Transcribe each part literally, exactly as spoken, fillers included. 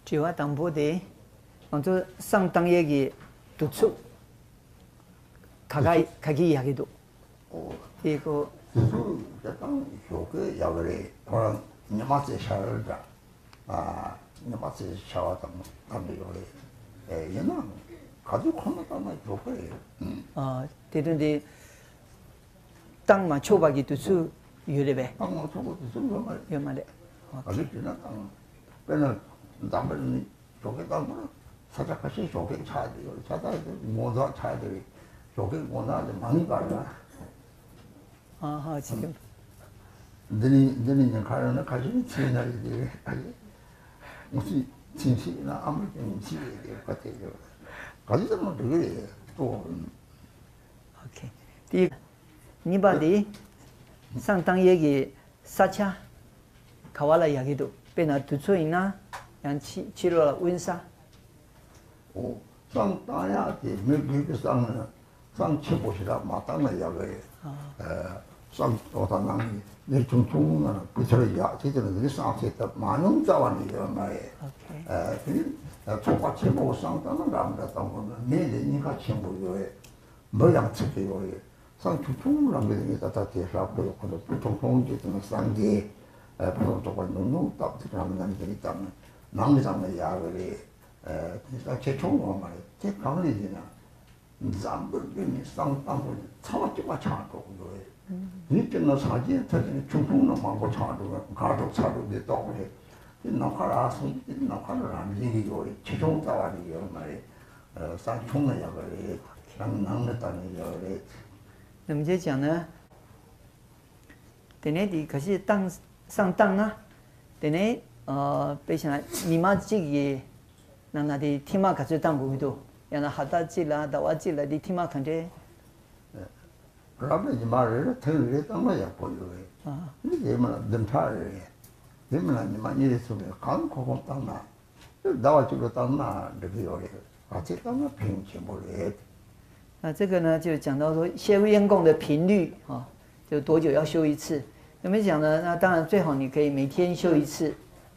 དྲི་བ་དང་པོ་དེ། ང་ཚོ་བསང་བཏང་ཡས་ཀྱི་དུས་ཚོད་ག་ག་ག་གི་ཡག་གི་འདུག་ཨོ། དེ་ཀོ། དུས་ཚོད་དེ་བཏང་ཞོགས་ཀས་ཡག་གི་རེད། ཁོ་རང་ཉི་མ་ཚེ་ཤར་འདྲ། ཨ། ཉི་མ་ཚེ་ཤར་བ་དང་བཏང་གི་ཡོད་རེད། ཨེ། ཡིན་ནའང་ག་དུས་ཁོ་ན་བཏང་ན་ཞོགས་ཀས་རེད། ཨ། དེ་དོན་དེ། བཏང་མ་ཆོག་པ་གི་དུས་ཚོད་ཡོད་རེད་པས། བཏང་མ་ཆོག་པ་དུས་ཚོད་ཡོད་མ་རེད། ཡོད་མ་རེད། ཨོ་ག་ཁེ། དུས་དུས་ན་བཏང་། དཔེར་ན་འཛམ་བུ་གླིང་ཞོགས་ཀས་བཏང་དགོས་ན་ས་ཆ་ཁ་ཤས་ཞོགས་ཀས་ཆགས་བསྡད་ཡོད་རེད། ཆ་ཚང་དེ་ངོ་མཚར་ཆགས་བསྡད་རེད། ཞོགས་ཀས་ངོ་མཚར་དེ་མ་ཡིན་པ་རེད། ཨ་ཧ་ཅི་ཀྱང་། འདི་ནི་འདི་ནི་ཉེན་ཁ་ཡོད་ན་ཁ་ཤས་ནི་ཚིག་ན་རེད་དེ་རེད། ཨ་ཡེ། ངོ་ཚིག་ཚིག་ཤིག་ན་ཨ་མ་ཀྱང་ཚིག་རེད་དེ་ཁ་དེ་ཡོད། ག་ཚོད་ཙམ་འགྲོ་གི་རེད་གཙོ་བོ། ཨོ་ཁེ། དེ། གཉིས་པ་དེ། བསང་བཏང་ཡས་ཀྱི་ས་ཆ། ག་བ་ལ་ཡག་གི་འདུག་དཔེར་ན་དུས་ཚོད་ཡིན་ན། ཡང་ཕྱི་ཕྱི་ལོགས་ལ་དབེན་ས། ཨོ། བསང་བཏང་ཡག་དེ་མི་རྒན་གྱི་བསང་ནི་བསང་ཆེན་པོ་ཞིག་ལ་མ་བཏང་ན་ཡག་གི་རེད། ཨ། ཨ། བསང་ཏོག་ཙམ་ནང་ནས་ཆུང་ཆུང་ནང་ན་ཕི་ཚུར་ཡག་ཅིག་དེ་ནི་བསང་ཚད་ལྟར་མང་ཉུང་རྩ་བ་ནས་ཡོད་མ་རེད། ཨོ་ཁེ། ཨ། དེ་ནི་ཚོགས་པ་ཆེན་པོ་བསང་བཏང་ན་འདྲ་མི་འདྲ་བཏང་དགོས་ན་མི་ལས་གཉིས་ཀ་ཆེན་པོ་ཡོད་རེད། འབུ་ཡང་ཚིག་གི་ཡོད་རེད། བསང་ཆུང་ཆུང་རང་གི་ངས་ད་ལྟ་དེ་ཧྲག་པོ་ཡོད་ཁོ་ཚོ་སྤུ་ཐོང་ཐོང་གི་དེ་ནི་བསང་གི། ཨ། ཕ་ཐོག་ཐོག་པ་ཉུང་ཉུང་བཏབ་དེ་རང་ནང་གི་བཏབ་ན་ནང་གི་བསང་ན་ཡག་གི་རེད། ཨ། དེ་ད་ཆེ་ཆུང་ཡོད་མ་རེད། དེ་གང་ལས་ཡིན་ན། འཛམ་བུ་གླིང་ནས་བསང་བཏང་དགོས་ཚང་མ་གཅིག་པ་ཆགས་འགྲོ་གི་ཡོད་རེད། ཡིན་གྱི་ན་སངས་རྒྱས་ཐོན་ནས་ཆུང་ཆུང་ནས་མང་པོ་ཆགས་འགྲོ་གི། འགག་འགྲོ་ཚར་འགྲོ་འདི་རྟོགས་རེད། དེ་ནམ་མཁའ་ལ་སོང་དེ་ནམ་མཁའ་ལ་རང་བཞིན་གྱི་ཡོད་རེད། ཆེ་ཆུང་རྩ་བ་རེ་ཡོད་མ་རེད། བསང་ཆུང་ན་ཡག་གི་རེད། རང་ནང་ནས་བཏང་ན་ཡག་གི་རེད། ནམ་རྒྱུན་བྱས་ན། དེ་ནས་དེ་ག་ཞིག་བཏང་བསང་བཏང་ན། དེ་ནས་ཨ་དཔེ་བྱས་ན་ཉི་མ་གཅིག་གི་ནང་ན་དེ་ཐེངས་མ་ག་ཚོད་བཏང་དགོས་ཀྱི་འདུག་ཡང་ན་ཧབ་ཏ་གཅིག་ལ་ཟླ་བ་གཅིག་ལ་དེ་ཐེངས་མ་ག་འདྲས། རབ་ལ་ཉི་མ་རེ་རེ་ཐེངས་རེ་བཏང་ན་ཡག་པོ་ཡོད་རེད། ཨ། འདི་དེ་མིན་ལ་བདུན་ཕྲག་རེ་རེད། དེ་མིན་ལ་ཉི་མ་གཉིས་རེ་གསུམ་རེ་གང་ཁོ་ཁོ་བཏང་ན། ཟླ་བ་གཅིག་ལ་བཏང་ན་འགྲིག་གི་ཡོད་རེད། ག་ཚོད་བཏང་ན་ཕན་ཆེན་པོ་རེད། 那这个呢，就讲到说修烟供的频率啊，就多久要修一次？那么讲呢，那当然最好你可以每天修一次，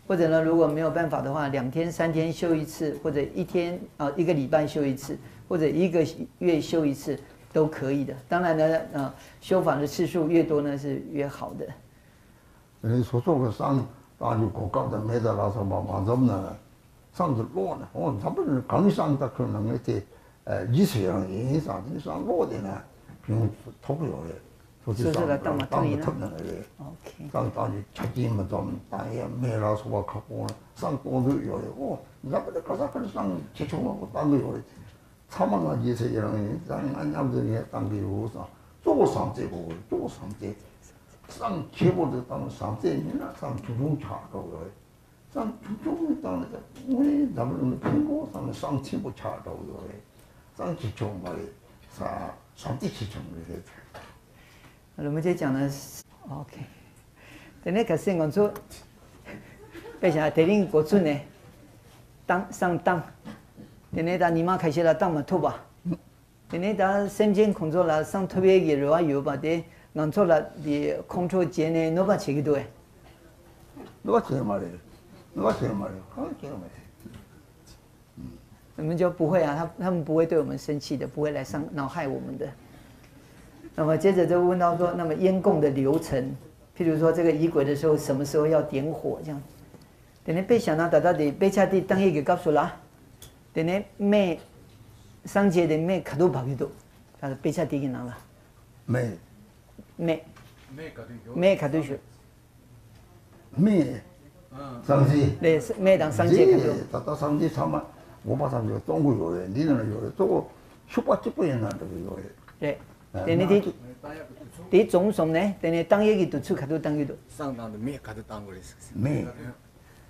或者呢，如果没有办法的话，两天、三天修一次，或者一天啊，一个礼拜修一次，或者一个月修一次都可以的。当然呢，呃，修法的次数越多呢是越好的。 དེ་ནས་སོ་སོ་གི་བསང་བཏང་རྒྱུ་གོ་སྐབས་དང་མེ་དང་ལ་སོགས་པ་མ་འཛོམས་ན། བསང་དུ་ཀློག་ནས། འོ་འཛམ་བུ་གླིང་གང་བསང་ད་ཁྱོད་ནང་ངས་དེ་རྗེས་སུ་ཡི་རང་ཡིན་བསམ་དེ་ནས་བསང་ཀློག་བསྡད་ན་ཕན་ཐོགས་ཀྱི་ཡོད་རེད། སོ་སོའི་སོ་སོ་ལ་བསང་བཏང་མ་ཐུབ་བཏང་ཡིན་མི་ན། ཐུབ་ན་རེད། ཨོ་ཁེ། བསང་བཏང་རྒྱུ་ཆ་རྐྱེན་མི་འཛོམས། བཏང་ཡས་མེ་ལ་སོགས་པ་ཁག་པོ་ན་བསང་གཏོང་འདོད་ཡོད་རེད། འོ་འཛམ་བུ་གླིང་ག་ས་ག་ནས་བསང་ཆེ་ཆུང་མང་པོ་བཏང་གི་ཡོད་རེད། ཚང་མ་ང་རྗེས་སུ་ཡི་རང་ཡིན། ད་ང་མཉམ་དུ་ངས་བཏང་གི་ཡོད་བསམ། གཙོ་བོ་བསང་རྫས་དགོས་གི། གཙོ་བོ་བསང་རྫས། བསང་ཆེ་པོ་དེ་བཏང་ན་བསང་རྫས་མིན་ན་བསང་ཆུང་ཆུང་ཆགས་འགྲོ་གི་རེད། བསང་ཆུང་ཆུང་ནས་བཏང་ན་དངོས་གནས་འཛམ་བུ་གླིང་ལ་ཕན་གོ་བསམ་ན་བསང་ཆེན་པོ་ཆགས་འགྲོ་གི་རེད། བསང་ཆེ་ཆུང་མ་རེད། བསང་བསང་རྫས་ཆེ་ཆུང་རེད། 我们再讲呢，OK。དེ་ནས་གལ་སྲིད་ང་ཚོ་དཔེ་བཞག་དེ་རིང་འགོ་ཚུགས་ནས་བཏང་བསང་བཏང་། དེ་ནས་ད་ཉི་མ་ཁ་ཤས་ལ་བཏང་མ་ཐུབ་པ། དེ་ནས་ད་སེམས་ཅན་ཁོང་ཚོ་ལ་བསང་ཐུབ་ཡས་ཀྱི་རེ་བ་ཡོད་པ་དེ་ང་ཚོ་ལ་དེ་ཁོང་ཁྲོ་བྱས་ནས་གནོད་པ་བྱེད་ཀྱི་འདུག་ཨེ། གནོད་པ་བྱས་མ་རེད། གནོད་པ་བྱས་མ་རེད། གང་ཡང་བྱས་མ་རེད། 我们就不会啊，他他们不会对我们生气的，不会对我们伤，然后害我们的。那么接着就问到说，那么烟供的流程，譬如说这个仪轨的时候，什么时候要点火这样？དེ་ནས་དཔེ་བཞག་ན་ད་ལྟ་དེ་དཔེ་ཆ་དེ་བཏང་ཡས་ཀྱི་སྐབས་སུ་ལ། དེ་ནས་མེ་སངས་རྒྱས་དེ་མེ་ག་དུས་འབར་གྱི་འདུག་ད་ལྟ་དཔེ་ཆ་དེ་གི་ནང་ལ། མེ། མེ། མེ་ག་དུས་ཞུ། མེ། སངས་རྒྱས། ལས་མེ་དང་སངས་རྒྱས་ག་དུས། ད་ལྟ་སངས་རྒྱས་ཚང་མ་དགོན་པ་ཐམས་ཅད་སྟོང་གི་ཡོད་རེད། འདི་ནང་ལ་ཡོད་རེད། གཙོ་བོ་ཤུག་པ་གཅིག་པོ་ཡིན་ན་འགྲིག་གི་ཡོད་རེད། རེད། དེ་ནས་དེ་དེ་རྫོང་སོང་ནས་དེ་ནས་བཏང་ཡས་ཀྱི་དུས་ཚོད་ག་དུས་བཏང་གི་འདུག་བསང་བཏང་དུས་མེ་ག་དུས་བཏང་དགོས་རེད་ཟེར། མེ།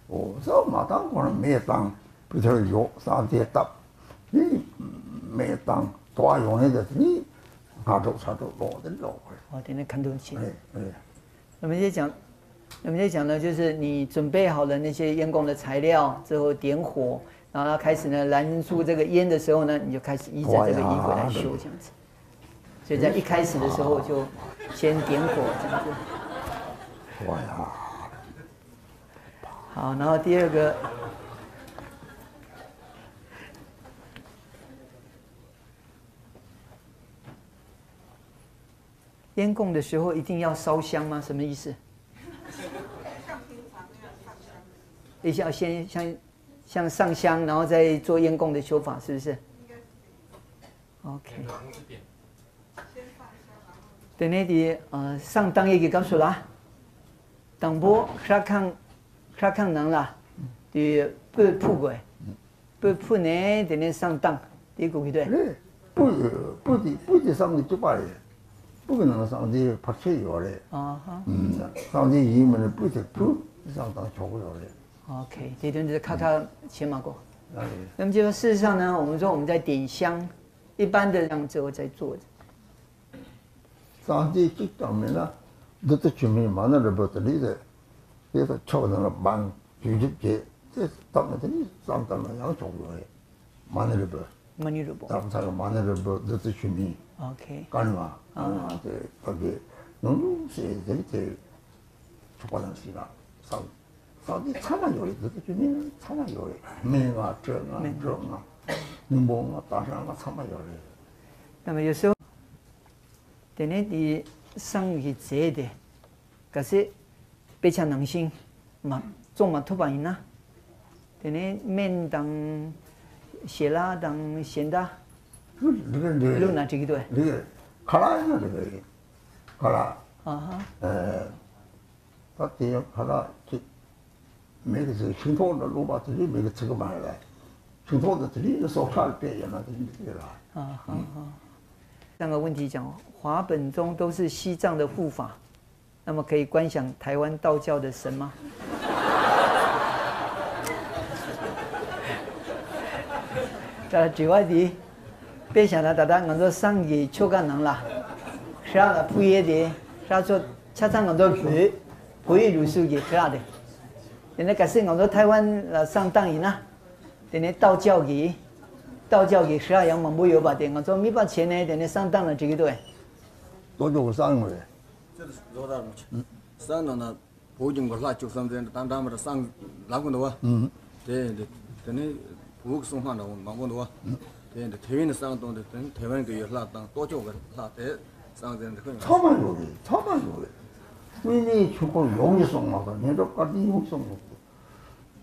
འོ་བསང་མ་བཏང་གོང་ལ་མེ་བཏང་། པུས་མོ་ཡོག་བསང་རྫས་བཏབ། ནི་མེ་བཏང་དོ་བ་ཡོང་ཡས་དེ་ནི་སྔ་དྲོ་ཚ་དྲོ་ལོག་དེ་ལོག་དགོས། འོ་དེ་ནས་ཁ་འདོན་བྱེད། རེད་རེད། 那么就讲，那么就讲呢，就是你准备好了那些烟供的材料之后点火，然后开始呢燃出这个烟的时候呢，你就开始依着这个仪轨来修这样子。所以在一开始的时候就先点火这样子。 ཝ་ཡ། 好，然后第二个，烟供的时候一定要烧香吗？什么意思？一下先像像上香，然后再做烟供的修法，是不是？OK。དེ་ནས་དེ་ཨ་བསང་བཏང་ཡས་ཀྱི་སྐབས་སུ་ལ། དང་པོ་ཤ་ཁང་ཤ་ཁང་ནང་ལ་དེ་སྤོས་ཕུ་དགོས། སྤོས་ཕུ་ནས་དེ་ནས་བསང་བཏང་། དེ་གོ་གི་འདུག་རེད། སྤོས་སྤོས་དེ་སྤོས་དེ་བསང་གི་གཅིག་པ་རེད། སྤོས་ཀྱི་ནང་ལ་བསང་རྫས་ཕལ་ཆེར་ཡོད་རེད། ཨ་ཧ། ཨུམ། བསང་རྫས་ཡིན་མིན་ནི་སྤོས་དེ་ཕུ་བསང་བཏང་ཆོག་གི་ཡོད་རེད། OK，这段就是咔咔写马过。那么就事实上呢，我们说我们在点香，一般的这样子我在做的。 སངས་རྒྱས་གཅིག་ཀྱང་མེད་ན། བདུད་རྩི་ཆུ་སྨན་མ་ཎི་རིལ་བུ་དེ་འདྲ་རེད། དེ་ཚོ་ཆོག་ནང་ལ་བང་བྱུག་བྱུག་བྱས་དེ་བཏབ་ན་དེ་ནི་བསང་བཏབ་ན་ཡང་ཆོག་གི་རེད། མ་ཎི་རིལ་བུ། མ་ཎི་རིལ་བུ། དམ་ཚིག་གི་མ་ཎི་རིལ་བུ་བདུད་རྩི་ཆུ་སྨན། ཨོ་ཁེ། ཀ་ནི་མ། ཨ་ཧ། དེ་བབས་པའི་ནང་ལུགས་སེ་དེ་དེ་ཆོག་པ་ལ་ཟེར་ན་བསང་། བསང་དེ་ཚང་མ་ཡོད་རེད། བདུད་རྩི་ཆུ་སྨན་ཚང་མ་ཡོད་རེད། སྨན་ལྔ་དྲོད་ལྔ་སྨན་སྨན་སྨན་སྣུམ་པོ་ལྔ་དྭ་ཧྲང་ལྔ་ཚང་མ་ཡོད་རེད། ནམ་ཡོད་སོ། དེ་ནས་དེ་བསང་གི་རྫས་དེ་གལ་སྲིད་དཔེ་ཆ་ནང་བཞིན་མ་བཙོང་མ་ཐུབ་པ་ཡིན་ན། དེ་ནས་སྨན་དང་ཞལ་ལག་དང་གཞན་དག་འདི་ག་འདི་བླུགས་ན་འགྲིག་གི་འདུག་གས། འདི་ག་ཁ་ལག་ཡིན་ན་འགྲིག་གི་རེད། ཁ་ལག་ཨ་ཧ། ཨེ། ད་དེ་ཡང་ཁ་ལག་ཅིག་མེ་གི་ཚིག་ཤིང་ཐོག་ལ་བླུགས་པ་དེ་རིགས་མེ་གི་ཚིག་གི་མ་རེད། ཤིང་ཐོག་དེ་དེ་རིགས་ནི་སྲོག་ཆགས་ལ་བལྟས་ཡོད་ན་དེ་འདི་རེད་ལ།啊，好，好。三个问题讲，华本宗都是西藏的护法，那么可以观想台湾道教的神吗？ད་དྲི་བ་འདི། དཔེ་བཞག་ན་ད་ལྟ་ང་ཚོ་བསང་གི་ཆོ་ག་ནང་ལ། ཤ་ལ་ཕུ་ཡས་དེ་ཤ་ཚོ་ཆ་ཚང་ང་ཚོ་བོད་བོད་ཡིག་ལུགས་སྲོལ་གྱི་ཤ་རེད། དེ་ནས་གལ་སྲིད་ང་ཚོ་ཐའེ་ཝན་ལ་བསང་བཏང་ཡིན་ན། དེ་ནས་ཏའོ་ཅའོ་གི་ཏའོ་ཅའོ་གི་ཤ་ཡང་མང་པོ་ཡོད་པ་དེ་ང་ཚོ་དམིགས་པ་བྱས་ནས་དེ་ནས་བསང་བཏང་ན་འགྲིག་གི་འདུག་གས། ཏའོ་ཅའོ་གི་བསང་ཡོང་རེད། བསང་ནང་ན། བོད་ཀྱི་མགོ་ལྷག་བཅུག་བསམ་ཚེ་འདི་དང་འདྲ་མི་འདྲ་བསང་ལབ་གི་འདུག་བ། ཨུམ། དེ་འདི་དེ་ནི་བོད་ཀྱི་སྲུང་མ་འདྲ་བོ་མང་པོ་འདུག་བ། ཨུམ། དེ་འདི་ཐེ་ཝན་ནས་བསང་བཏང་དེ་དེ་ནི་ཐེ་ཝན་གྱི་ཡུལ་ལྷ་དང་ཏའོ་ཅའོ་གི་ལྷ་དེ་བསང་ཚེ་འདི་ཁོ་ཡོང་། ཚང་མ་ཡོད་རེད། ཚང་མ་ཡོད་རེད། དངོས་གནས་ཆོས་འཁོར་ཡོངས་ཀྱི་སྲུང་མ་དང་ཉེ་གྲོགས་བཀའ་དྲིན་ཡོངས་སྲུང་མ་དང་།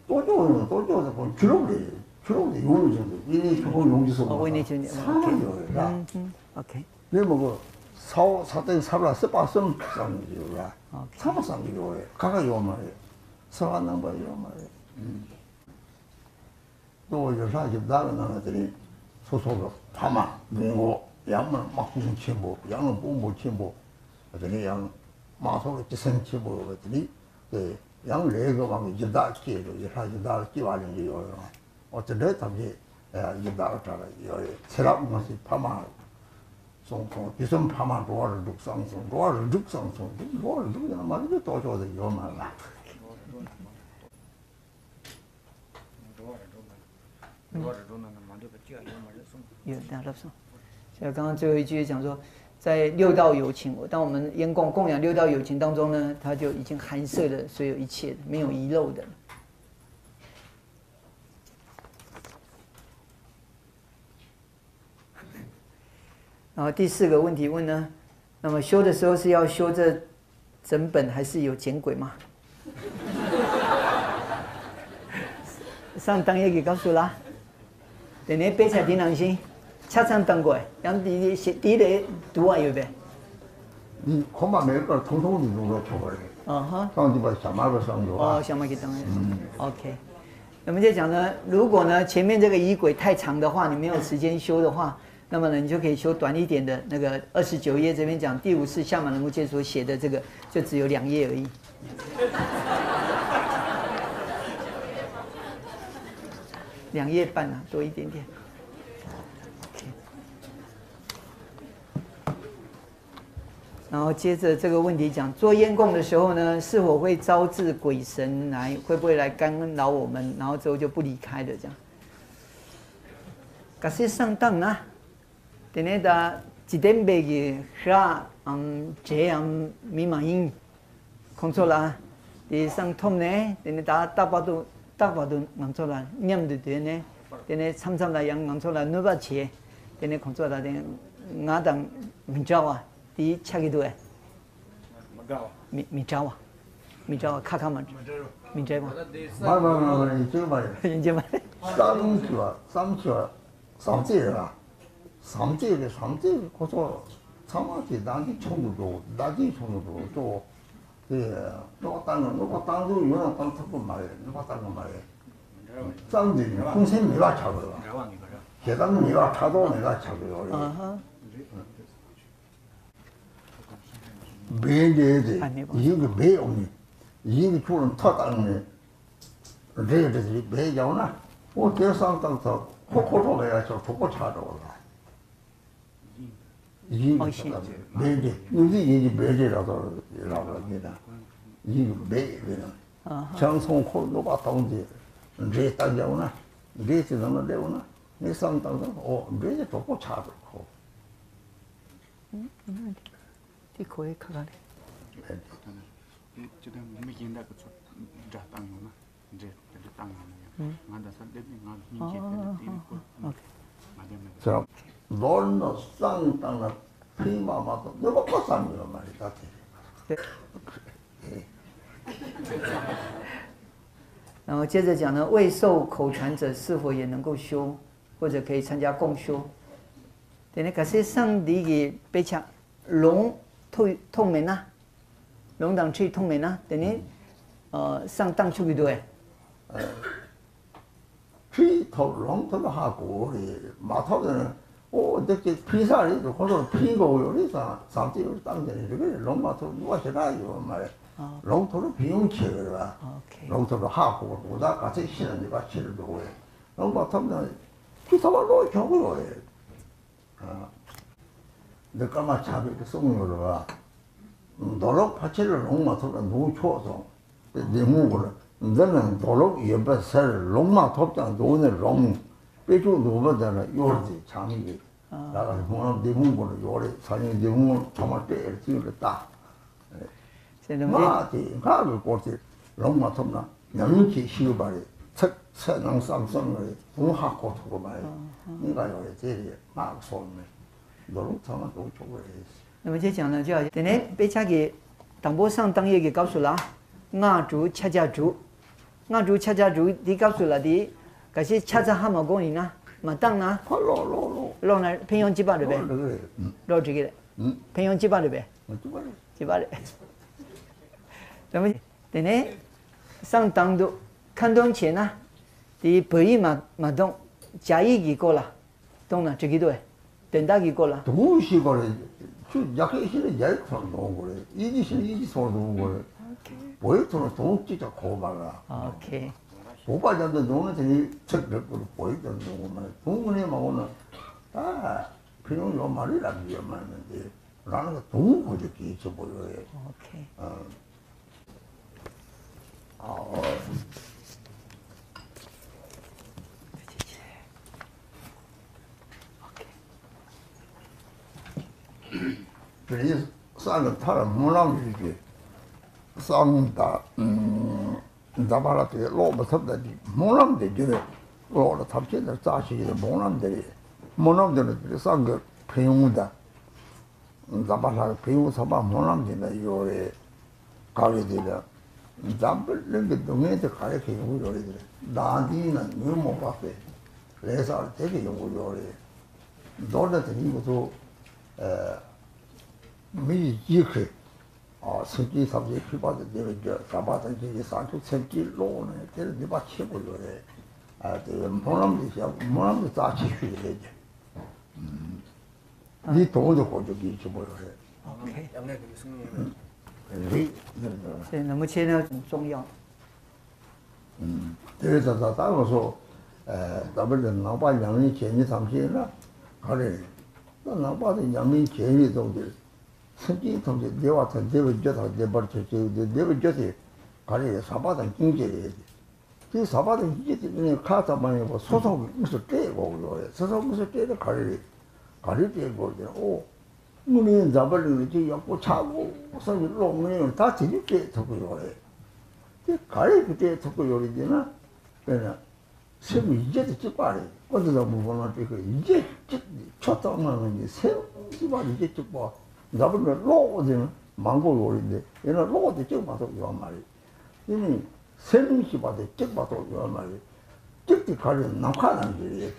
ཏའོ་ཅའོ་ཡོང་ཏའོ་ཅའོ་དང་ཁོང་ཆོས་ལུགས་རེད། ཆོས་ལུགས་དེ་ཡོངས་ཀྱི་སྲུང་དང་དངོས་གནས་ཆོས་འཁོར་ཡོངས་ཀྱི་སྲུང་མ་དང་ཚང་མ་ཡོད་རེད་ལ། ཨོ་ཁེ། དེ་མ་གོ། ས་འོག་ས་སྟེང་ས་བླ་སྲིད་པ་གསུམ་བསང་གི་ཡོད་ར། ཨོ་ཁེ། ཚང་མ་བསང་གི་ཡོད་རེད། ཁ་ཁ་ཡོད་མ་རེད། ས་བ་རྣམ་པ་ཡོད་མ་རེད། ཨུམ། གཙོ་བོ་ཡུལ་ལྷ་གཞི་བདག་གི་ནང་ན་དེ་རིང་སོ་སོ་གི་ཕ་མ་མི་འགོ་ཡང་མིན་དམག་དཔུང་ཆེན་པོ་ཡང་མིན་དཔོན་པོ་ཆེན་པོ་དེ་རིང་ཡང་དམག་ཚོགས་ཀྱི་སྤྱི་སེམས་ཆེན་པོ་ཡོད་པ་དེ་རིང་དེ་ཡང་ལས་ཀྱི་དབང་གིས་གཞི་བདག་སྐྱེས་རུ་ཡུལ་ལྷ་གཞི་བདག་ལ་སྐྱེ་བ་ལེན་གྱི་ཡོད་རེད། འོ་དེ་འདྲའི་ཐབས་ཤེས་ཡི་དྭགས་གྲགས་ཡོད་རེད། ཚེ་རབས་སྔ་ཕྱི་ཕ་མ་སོང་སོང་དུས་གསུམ་ཕ་མ་འགྲོ་བ་རིགས་དྲུག་སང་སོང་། འགྲོ་བ་རིགས་དྲུག་སང་སོང་། འགྲོ་བ་རིགས་དྲུག་ཡང་མ་རིག་པའི་ལྟོ་ཅོག་དེ་ཡོད་མ་རེད་ལ། འགྲོ་བ་རིགས་དྲུག་ནང་ནས་མ་འདོད་པ་གཅིག་ཡང་ཡོད་མ་རེད་གསུངས། 有，那老师，所以刚刚最后一句讲说，在六道有情，当我们烟供供养六道有情当中呢，它就已经含摄了所有一切，没有遗漏的。 然后第四个问题问呢，那么修的时候是要修这整本还是有剪轨吗？上当也给告诉啦。等你背下听良心，恰唱当过，让第一第一得读啊有呗。你恐怕每个通通你都说错了。嗯哼。上帝把小妈给上头啊。哦，小妈给当了。嗯。OK。 那么就讲呢，如果呢前面这个仪轨太长的话，你没有时间修的话，那么呢你就可以修短一点的那个二十九页，这边讲第五世夏马能够见所写的这个，就只有两页而已，两页半啊，多一点点。OK。 然后接着这个问题讲，做烟供的时候呢，是否会招致鬼神来，会不会来干扰我们，然后之后就不离开了这样？假设上当呢，དེ་ནས་ད་འཇིག་རྟེན་པའི་གི་ཤ་འམ་བྱའི་འམ་མི་མ་ཡིན། ཁོང་ཚོ་ལ་ དེ་སང་ཐོབ་ནས་དེ་ནས་ད་རྟག་པར་དུ་རྟག་པར་དུ་ང་ཚོ་ལ་མཉམ་དུ་སྡོད་ནས་དེ་ནས་མཚམས་མཚམས་ལ་ཡང་ང་ཚོ་ལ་གནོད་པ་བྱས། དེ་ནས་ཁོང་ཚོ་ལ་དེ་ང་དང་མི་འདྲ་བ་དེ་ཆགས་ཀྱི་འདུག་ཨེ། མི་འདྲ་བ། མི་མི་འདྲ་བ། མི་འདྲ་བ་ཁ་ཁ་མ་འདྲ། མི་འདྲ་བ། མ་མ་མ་མ་ཡིན་གཅིག་མ་རེད། ཡིན་གཅིག་མ་རེད། བསམ་ཤེས་པ་བསམ་ཤེས་པ་བསམ་རྩེ་རེད་ལ། བསམ་རྩེ་རེད། བསམ་རྩེ་རེད། ཁོ་ཚོ་ཚང་མ་གི་བདག་འཛིན་ཆུང་དུ་འགྲོ། བདག་འཛིན་ཆུང་དུ་འགྲོ་གཙོ་བོ་དེ་གནོད་པ་བཏང་ན་གནོད་པ་བཏང་ཚུལ་ཡོད་ན་བཏང་ཐུབ་ཀྱི་མ་རེད། གནོད་པ་བཏང་གི་མ་རེད། བསམ་དེ་ནི་ཁུངས་སེམས་མི་དགའ་ཆགས་དགོས་ལ། ཞེ་སྡང་མི་དགའ་ཕྲག་དོག་མི་དགའ་ཆགས་དགོས་ཡོད་རེད། སྦས་འདྲེ་དེ་ཡིད་ཀྱི་སྦས་འོང་ནས་ཡིད་ཀྱི་ཆུ་ལ་མཐའ་བཏང་ནས་འདྲེ་འདྲེ་དེ་སྦས་རྒྱག་ན་ཨོ་དེ་བསམ་བཏང་ཚར་ཁོ་ཁོ་ཁྲོ་ལ་ཡ་ཆོག་གྲོགས་པོ་ཆགས་འགྲོ་ལ། ཡིད་ཀྱི་ཆུ་ལ་སྦས་འདྲེ་སྣང་སྲིད་ཡིད་ཀྱི་སྦས་འདྲེ་རག་ཚོ་རག་ལ་ཉེ་ན་ཡིད་ཀྱི་སྦས་སྦས་ན་ཆང་ཚོང་ཁོ་གནོད་པ་བཏང་སྟེ་འདྲེ་བཏང་རྒྱག་ན་འདྲེ་དེ་ནང་ལ་སླེབས་ན་ངས་བསམ་བཏང་ཚར་ཨོ་འདྲེ་དེ་གྲོགས་པོ་ཆགས་འགྲོ་ཁོ། དེ་གོ་ཡའི་ཁ་ཁ་རེད། ད་ནི་དེ་སྤྱི་དང་མི་གཞན་དག་གི་ཚོ་འདྲ་བཏང་ཡོང་ན་འདྲེ་དེ་འདྲ་བཏང་ཡོང་ན་ཡང་ང་འདི་སར་སླེབས་ནས་ང་སྙིང་རྗེ་དེ་ལ་དེ་ནི་ཁོ་ང་བདེན་མེད་ཟེར། མདོར་ན་བསམ་བཏང་ན་ཕན་པ་མ་གཏོགས་གནོད་པ་ཁོ་བསམ་ཡོད་མ་རེད་ད་དེ། 然后接着讲呢，未受口传者是否也能够修，或者可以参加共修？དེ་ནི་གལ་སྲིད་བསང་འདི་གི་དཔེ་ཆ་ལུང་ཐོགས་ཐོགས་མེད་ན། ལུང་དང་ཁྲིད་ཐོགས་མེད་ན་དེ་ནི་ཨ་བསང་བཏང་ཆོག་གི་འདུག་ཨེ། ཁྲིད་ཐོབ་ལུང་ཐོབ་ཧ་གོ་རེད། མ་ཐོབ་ན་ཨོ་འདི་ཅིག་ཕན་ས་རེད་དུ་ཁོ་ཚོར་ཕན་དགོས་ཡོད་རེད་བསམ་བསམ་ཚེ་ཡོད་བཏང་ནས་རེད་རེད། ལུང་མ་ཐོབ་ནུས་པ་ཞེ་དྲག་ཡོད་མ་རེད། ལུང་ཐོབ་ལ་ཕན་ཡོན་ཆེ་བ་རེད་བ། ལུང་ཐོབ་ལ་ཧ་གོ་དུ་ད་ག་ཚད་ཤེས་ན་ནུས་པ་ཆེ་རུ་འགྲོ་གི་རེད། ལུང་མ་ཐོབ་ན་ཁྲིད་ཐོབ་པ་བློ་ཁྱོག་གི་ཡོད་རེད། འདི་ཀརྨ་ཆགས་པའི་གསུང་ཡོད་རེད་བ། མདོ་ལོག་ཕལ་ཆེར་ལུང་མ་ཐོབ་ན་འདུག་ཆོག་སོང་། དེ་འདི་སྔོན་གོ་ལ་འདི་ནི་མདོ་ལོག་ཡོད་པ་ཟེར་ལུང་མ་ཐོབ་ཀྱང་འདུག་ནི་རུང་། དཔེ་ཆུང་འདུག་པ་དེ་ལ་གཡོར་དེ་ཆགས་ནི་གི་ལ་ལ་སྨོན་ལམ་འདི་སྔོན་གོ་ལ་ཡོད་རེད། ས་ཡོན་འདི་སྔོན་ཚང་མ་སྤྲད་ཡར་ཚུལ་རེད་ལྟ། སེམས་ནང་ང་དེ་ང་གི་སྐོར་དེ་ལུང་མ་ཐོབ་ན་ཉམས་མྱོང་གིས་ཤེས་ཡོད་པ་རེད། ཚིག་ཚད་ནང་བསམ་བསམ་རེད། དུང་ཧ་གོ་ཐུབ་པ་མ་རེད། གཉིས་ཀ་ཡོད་རེད། དེ་རེད་ང་གི་སོགས་མེད། མདོ་ལུང་ཚང་མ་འདུག་ཆོག་གི་རེད། ནམ་རྒྱུན་ཀྱང་ན་ཅོ་དེ་ནས་དཔེ་ཆ་གི་དང་པོ་བསང་བཏང་ཡས་ཀྱི་སྐབས་སུ་ལ་སྔགས་དྲུག་ཕྱག་རྒྱ་དྲུག་སྔགས་དྲུག་ཕྱག་རྒྱ་དྲུག་དེའི་སྐབས་སུ་ལ་དེ་ག་ཤེད་ཆ་ཚ་ཧ་མ་གོ་ཡིན་ན་མ་བཏང་ན་ཕ་ལོག་ལོག་ལོག་ལོག་ན་ཕན་ཡོན་ཅི་པ་རེད་པས། ལོག་འགྲིག་གི་རེད། ལོག་འགྲིག་གི་རེད། ཕན་ཡོན་ཅི་པ་རེད་པས། ཅི་པ་རེད། ཅི་པ་རེད། དེ་མ་དེ་ནས་བསང་བཏང་འདུག་ཁ་འདོན་བྱས་ན་དེའི་བོད་ཡིག་མ་མ་གཏོང་རྒྱ་ཡིག་གི་སྐོར་ལ་གཏོང་ན་འགྲིག་གི་འདུག་བས། དོན་དག་གི་སྐོར་ལ། དུང་ཞིག་གོ་རེ། ཁྱོད་རྒྱ་སྐད་ཤེས་ན་རྒྱ་ཡིག་ཚོར་འདོན་དགོས་རེད། དབྱིན་ཇི་ཤེས་ན་དབྱིན་ཇི་ཚོར་འདོན་དགོས་རེད། བོད་ཡིག་ཚོར་ན་དུང་གཅིག་ཀྱང་གོ་མ་ར། ཨོ་ཁེ། བོད་པ་རྒྱ་འདི་འདོན་ན་དེ་ནི་ཚིག་འགྲིག་དགོས་རེད། བོད་ཡིག་རྒྱ་འདོན་དགོས་མ་རེད། དུང་དངོས་གནས་མ་གོ་ན་ད་ཕན་ཡོན་ཡོད་མ་རེད་ལབ་ཀྱི་ཡོད་མ་རེད། དེ་རང་ལ་དུང་དགོས་རྒྱུ་གལ་ཆེན་པོ་ཡོད་རེད། ཨོ་ཁེ། ཨ། དེ་ནི་བསང་གི་མཐར་སྨོན་ལམ་ཡོད་ཀྱི། བསང་དང་ཛམ་བྷ་ལ་དེ་ཀློག་མི་ཐུབ་ད་དེ་སྨོན་ལམ་དེ་བརྒྱུད་ནས་ཀློག་ལ་ཐབས་ཤེས་དེ་རྩ་ཆེ་ཡོད། སྨོན་ལམ་དེ་རེད། སྨོན་ལམ་དེ་ནི་བསང་གི་ཕན་ཡོན་དང་། ཛམ་བྷ་ལ་གི་ཕན་ཡོན་ཚང་མ་སྨོན་ལམ་འདི་ན་ཡོད་རེད། ག་རེ་དེ་ལ། འཛམ་བུ་གླིང་གི་སྡུག་བསྔལ་དེ་ག་རེ་གི་ཡོང་གི་ཡོད་རེད་དེ། བདག་འཛིན་ན་ཉོན་མོངས་པ་སྟེ། ལས་བསགས་དེ་གི་ཡོང་གི་ཡོད་རེད། མདོར་ན་དེ་ཉིད་ཀྱི་ཚོ། མི་ཡི་རྒྱུད་ཀྱི། སེམས་ཅན་ཐམས་ཅད་ཕུད་པ་དང་བདེ་བའི་རྒྱུ་ཟག་པ་དང་བཅས་ཀྱི་བཟང་སྤྱོད་སེམས་བསྐྱེད་ཀློག་ནས་དེ་ལ་ནུས་པ་ཆེན་པོ་ཡོད་རེད། དེ་སྨོན་ལམ་དེ་བྱ་སྨོན་ལམ་དེ་རྩ་ཆེ་ཤོས་རེད། འདི་དོན་དུ་གོ་རྒྱུ་གལ་ཆེན་པོ་ཡོད་རེད། ཨོ་ཁེ། ཡང་ལས་དེ་གསུང་ཡོད་རེད། རེད། ནམ་ཆེ་ན་གསུང་ཡང་། དེ་རེད། ད་ད་ད་ང་ཚོ་ད་བར་དུ་ནང་པ་ཉམས་ལེན་བྱེད་མི་ཐམས་ཅད་ན་ག་རེ་རེད། ད་ནང་པ་དེ་ཉམས་ལེན་བྱེད་མི་ཚོ་དེ་སེམས་ཅན་ཐམས་ཅད་བདེ་བ་དང་བདེ་བའི་རྒྱུ་དང་བདེ་བར་གྱུར་ཅིག་དེ་བདེ་བའི་རྒྱུ་དེ་ག་རེ་རེད། ཟག་པ་དང་སྙིང་རྗེ་རེད། དེ་ཟག་པ་དང་སྙིང་རྗེ་དེ་ནི་ཁ་ཙམ་མ་ཡིན་པར་སོ་སོ་གི་དངོས་སུ་སྤྲད་དགོས་ཀྱི་ཡོད་རེད། སོ་སོ་དངོས་སུ་སྤྲད་ན་ག་རེ་རེད། ག་རེ་སྤྲད་དགོས་རེད། ཨོ། དངོས་གནས་འཛམ་བུ་གླིང་ལ་ཅིག་ཡག་པོ་ཆགས་དགོས་བསམ་གྱི་བློ་དངོས་ཡོང་ད་དེ་ནི་སྤྲད་ཐུབ་ཀྱི་ཡོད་རེད། དེ་ག་རེ་གི་སྤྲད་ཐུབ་ཀྱི་ཡོད་རེད་ཅེ་ན། དཔེར་ན། སེམས་ཡིད་བྱེད་དེ་གཅིག་པ་རེད། ཀུན་བརྟགས་དང་མི་སྤོང་ལ་སྤྲད་ཀྱི་ཡིད་བྱེད་གཅིག་ཆོས་ཐོག་མ་ངོས་ནས་སེམས་གཅིག་པ་ཡིད་བྱེད་གཅིག་པ། འཛམ་བུ་གླིང་གློག་དེ་ནི་མང་པོ་ཡོད་རེད་དེ། ཡིན་ན་གློག་དེ་གཅིག་མ་གཏོགས་ཡོད་མ་རེད། དེ་ནི་སེམས་ཞེས་པ་དེ་གཅིག་མ་གཏོགས་ཡོད་མ་རེད། གཅིག་དེ་ག་རེ་ནམ་མཁའ་ནང་བཞིན་རེད།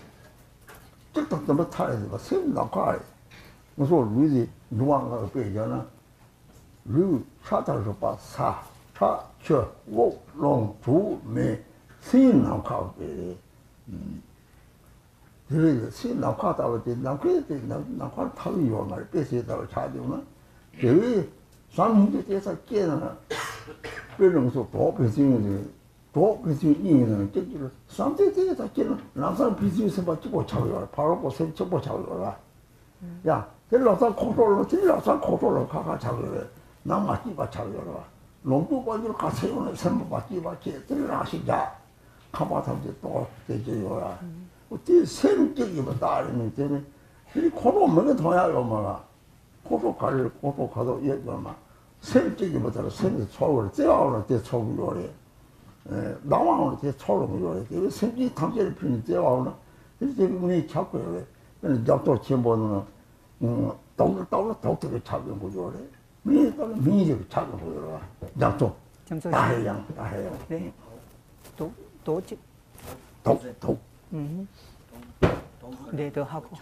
གཅིག་དང་བདུན་པ་མཐའ་ཡས་པ་སེམས་ནམ་མཁའ་རེད། ང་ཚོ་ལུས་དེ་འབྱུང་བ་ལྔ་གི་དཔེ་བཞག་ན། ལུས་ཁྲག་དང་རུས་པ་ས། ཁྲག་ཆུ་དབུགས་རླུང་དྲུག་མེ། སེམས་ནམ་མཁའ་དཔེ་རེད། དེ་བས་ན་སེམས་ནམ་མཁའ་ལྟ་བུ་དེ་ནམ་མཁའི་དེ་ནམ་ནམ་མཁར་ཐལ་བ་ཡོད་མ་རེད། དཔེ་ཟེར་ལྟ་བུ་ཆགས་འདུག་ན། དེ་བས་བསམ་ཡུལ་དེ་དེ་ཚ་སྐྱེས་ན། དཔེར་ན་ང་ཚོ་གྲོགས་ཕན་ཚུན་ཡོད་དེ། གྲོགས་ཕན་ཚུན་གཉིས་ཡིན་ན་སྐྱེ་རྒྱུ་ལ་བསམ་ཚུལ་དེ་ཡི་དང་སྐྱེ་ན་ལམ་སང་ཕན་ཚུན་སེམས་པ་གཅིག་པོ་ཆགས་ཡོད་རེད། ཕ་རོལ་པོ་སེམས་གཅིག་པོ་ཆགས་ཡོད་རེད། ཡ། དེ་ལམ་སང་ཁོག་ཁྲོ་ལ་དེ་ལམ་སང་ཁོག་ཁྲོ་ལ་ཁ་ཁ་ཆགས་ཡོད་རེད། ནང་མ་སྐྱིད་པ་ཆགས་ཡོད་རེད། ལོ་རྒྱུས་དཔལ་འབྱོར་ག་ཚད་ཡོད་ན་སེམས་པ་མ་སྐྱིད་པ་སྐྱེ། དེ་རང་ཤི་རྒྱག་ཁང་པ་ཐམས་ཅད་གཏོར་དེ་སྐྱེ་ཡོད་རེད། འོ་དེ་སེམས་གཅིག་ཡིན་པ་རྟགས་རེད། ནི་དེ་ནི་དེ་ནི་ཁོག་ཁྲོ་མི་གི་མཐོང་ཡག་ཡོད་མ་རེད། ཁོག་ཁྲོ་ག་རེ་རེད། ཁོག་ཁྲོ་ག་དོག་ཡོད་ཡོད་མ། སེམས་གཅིག་ཡིན་པ་ལྟར་སེམས་ཀྱི་ཚོར་བར་བརྩེ་བའམ་ལ་དེ་ཚོར་གྱི་ཡོད་རེད། ཨེ། སྡང་བའམ་ལ་དེ་ཚོར་གྱི་ཡོད་རེད། དེ་བས་སེམས་ཅན་ཐམས་ཅད་ལ་ཕུལ་ནས་བརྩེ་བའམ་ལ་དེ་དེ་གི་ངས་ཁྱབ་དགོས་རེད། དཔེར་ན་རྒྱ་མཚོ་ཆེན་པོ་ནང་དོག་ལ་དོག་ལ་དོག་དེ་གི་ཁྱབ་ཡོང་གི་ཡོད་རེད། མིང་ལྟར་མིང་ཞིག་ཆགས་ཡོང་གི་ཡོད་རེད། རྒྱ་མཚོ། རྒྱ་མཚོ་ད་ཧེ་ཡང་ད་ཧེ་ཡང་། རེད། དོག་དོག་ཅིག་དོག་དོག་ཨུམ། རེད་དོ་ཧ་གོ།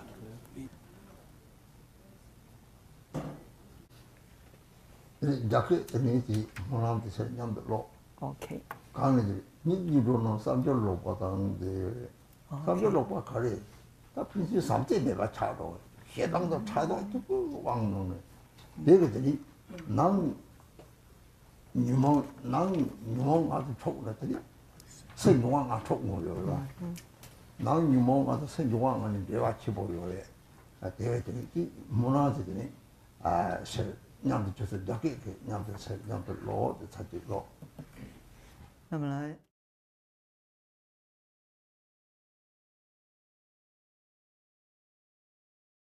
རྒྱ་སྐད་དེ་ནས་དེ་སྨོན་ལམ་དེ་ཚོ་མཉམ་དུ་ཀློག་ཨོ་ཁེ། གང་ནས་དེ་ཉིད་ཀྱི་འགྲོ་རྣམས་བསམ་སྦྱོར་ལོག་པ་དང་དེ། ཨོ་བསམ་ཁེ། སྦྱོར་ལོག་པ་ག་རེ། ད་ཕན་ཚུན་བསམ་གཏན་མེད་པ་ཆགས་འགྲོ། ཞེ་སྡང་དང་ཕྲག་དོག་གཅིག་པུ་དབང་གནང་ནས། དེ་གི་དེ་ནི་ནང་ཉོན་མོངས་ནང་ཉོན་མོངས་ལྔ་དང་འཕྲོག་ན་དེ་ནི་སེམས་མྱོང་བ་ལྔ་འཕྲོག་ངོ་ཡོད་རེད་བ། ནང་ཉོན་མོངས་ལྔ་དང་སེམས་མྱོང་བ་ལྔ་ནི་འབྲེལ་བ་ཆེ་པོ་ཡོད་རེད། ཨ། དེ་བས་དེ་ནི་ཀྱི་སྨོན་ལམ་ཟེར་དེ་ནི། ཨ། ཟེར་མཉམ་དུ་བྱོས་སོ། རྒྱ་སྐད་ཀྱི་མཉམ་དུ་ཟེར། མཉམ་དུ་ཀློག་དེ་ཚར་གཅིག་ཀློག་རྣམས་ལ།